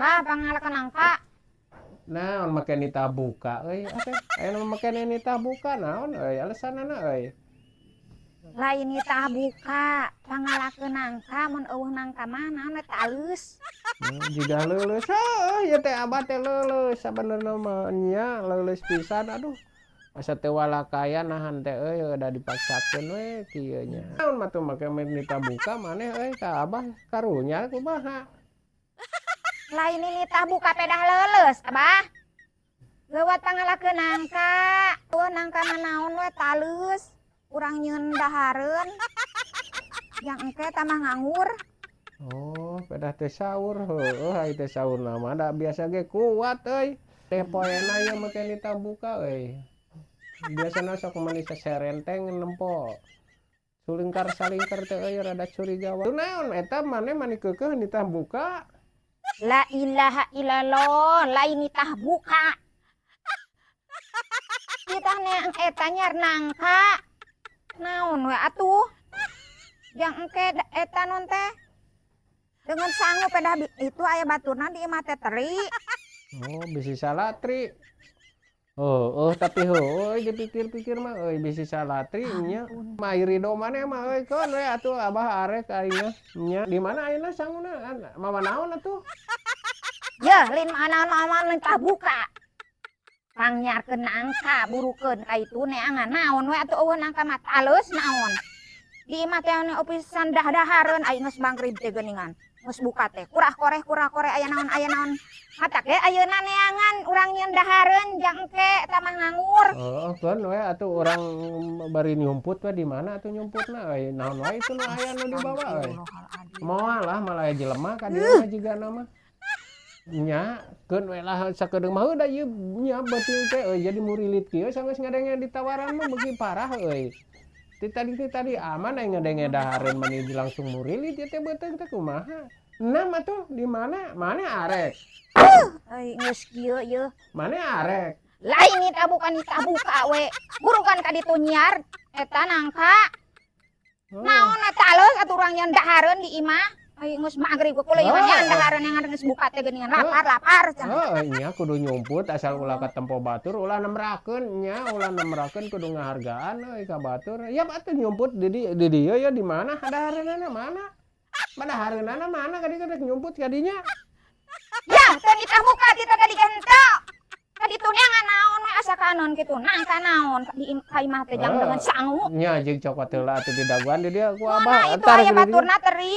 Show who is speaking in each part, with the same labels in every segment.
Speaker 1: Ah, pangngalakeun nangka.
Speaker 2: Naon make nitah buka euy atuh? Aya nu make nitah buka naon euy alesanana euy?
Speaker 1: Lain nitah buka, pangngalakeun nangka, mun euweuh nangka mah naon we alus.
Speaker 2: Jiga leuleus heueuh ieu teh, Abah teh leuleus sabenerna mah nya, leuleus pisan, aduh. Asa teu walakaya nahan teh euy, da dipaksakeun we kieu nya. Naon mah tuh make nitah buka maneh euy ka Abah, karunya kumaha?
Speaker 1: Lain nitah buka pedah leuleus, Abah. Lewat pangngalakeun nangka. Euweuh nangka mah naon we talus. Urang nyieun dahareun. Yang engke tambah nganggur.
Speaker 2: Oh, pedah teh saur, heueuh ai teh saurna mah da biasa ge kuat euy. Teh poena ieu make nitah buka euy. Biasana sok meuni saserenteng nempo. Sulingkar salingkar teh euy, rada curiga. Naon eta maneh mani keukeuh nitah buka?
Speaker 1: La ilaha illallah, lain nitah buka. Nitah neang eta nyiar nangka. Naon we atuh? Jang engke eta non teh. Dengan sangu pedah itu aya baturna di imah teh teri.
Speaker 2: Oh, bisi salatri. Oh, tapi heueuh dipikir-pikir mah euy bisi salatri nya. Mah ridho maneh mah euy, keun we atuh Abah arek aing mah. Nya di mana ayeuna sanguna? Mawa naon atuh?
Speaker 1: Yeuh, lain naon-naon, nitah buka. Pangnyiarkeun nangka, burukeun ka itu neangan naon we atuh, euweuh nangka mah talus naon. Di imah teh anu pisan dah-dahareun, aing geus magrib teh geuningan. Geus buka teh kurah koreh kurah koreh, aya naon aya naon. Matak ge ayeuna neangan urang nyieun dahareun jang engke tambah nganggur.
Speaker 2: Heeh, keun we atuh urang bari nyumput we, di mana atuh nyumputna euy? Naon wae itu nu aya nu dibawa euy? Moal lah, malah aya jelema ka dieu mah jigana mah. Nya, keun we lah sakedeung mah da ieu nya beuteung teh euy, jadi murilit kieu sanggeus ngadenge ditawaran mah beuki parah euy. Ti tadi aman, aing ngadenge dahareun mani langsung murilit ieu teh beuteung teh, kumaha? Enam atuh di mana? Mana arek?
Speaker 1: Euy, geus kieu yeuh.
Speaker 2: Mana arek?
Speaker 1: Lain nitah buka, nitah buka we. Burukan ka ditu nyiar eta nangka.
Speaker 2: Oh.
Speaker 1: Naon eta alus atuh urang nyieun dahareun di imah. Ai geus magrib kula ieu mah
Speaker 2: Oh.
Speaker 1: nyian dahareun yang geus buka teh geuningan, lapar lapar cenah.
Speaker 2: Heeh, nya kudu nyumput asal ulah katempo batur, ulah nemrakeun nya, ulah nemrakeun, kudu ngahargaan euy ka batur. Ya atuh nyumput di dieu ya, di mana dahareunana mana? Padahareunana mana ka dieu rek nyumput ka dinya?
Speaker 1: Ya, teu nitah buka tita tadi ge henteu. Ka ditu neangan naon we asa kanon kitu nangka naon di ka imah teh jang dengan sangu.
Speaker 2: Nya jeung cokot heula atuh di daguan di dieu ku
Speaker 1: Mana
Speaker 2: Abah.
Speaker 1: itu
Speaker 2: Entar
Speaker 1: aya
Speaker 2: di dieu.
Speaker 1: Baturna teri.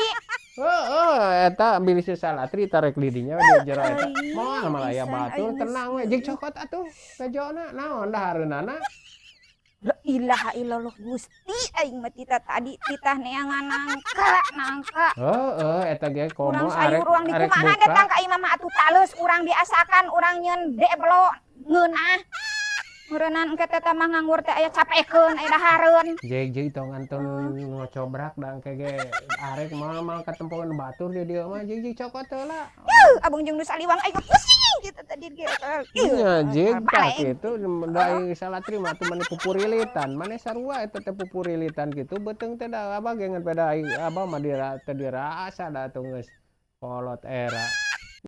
Speaker 2: Heeh, eta bilih salatri tarek di dinya di jero eta.
Speaker 1: Euy,
Speaker 2: Moal malah aya
Speaker 1: pisan,
Speaker 2: batur,
Speaker 1: aing geus
Speaker 2: tenang we jeung cokot atuh bejona naon dahareunana.
Speaker 1: La ilaha illallah, Gusti, aing mah tita tadi titah neangan nangka nangka.
Speaker 2: Heeh, eta ge komo
Speaker 1: Urang sayur
Speaker 2: arek
Speaker 1: urang di
Speaker 2: arek
Speaker 1: kumaha
Speaker 2: buka.
Speaker 1: Datang ka imah mah atuh taleus urang diasakan urang nyieun deblo ngeunah. Meureunnan engke teh mah nganggur teh aya capekeun aya dahareun.
Speaker 2: Jeung jeung tong antun ngocobrak da engke ge arek moal moal katempoan batur di dieu mah, jeung jeung cokot heula.
Speaker 1: Yuh, abang jeung nu saliwang aing mah pusing kitu tadi ge.
Speaker 2: Nya jeung tah
Speaker 1: Baleng.
Speaker 2: Kitu da salatri mah atuh mani pupurilitan, mane sarua eta teh pupurilitan kitu beuteung teh, da Abah ge ngan peda Abah mah dira teu dirasa da atuh geus kolot era.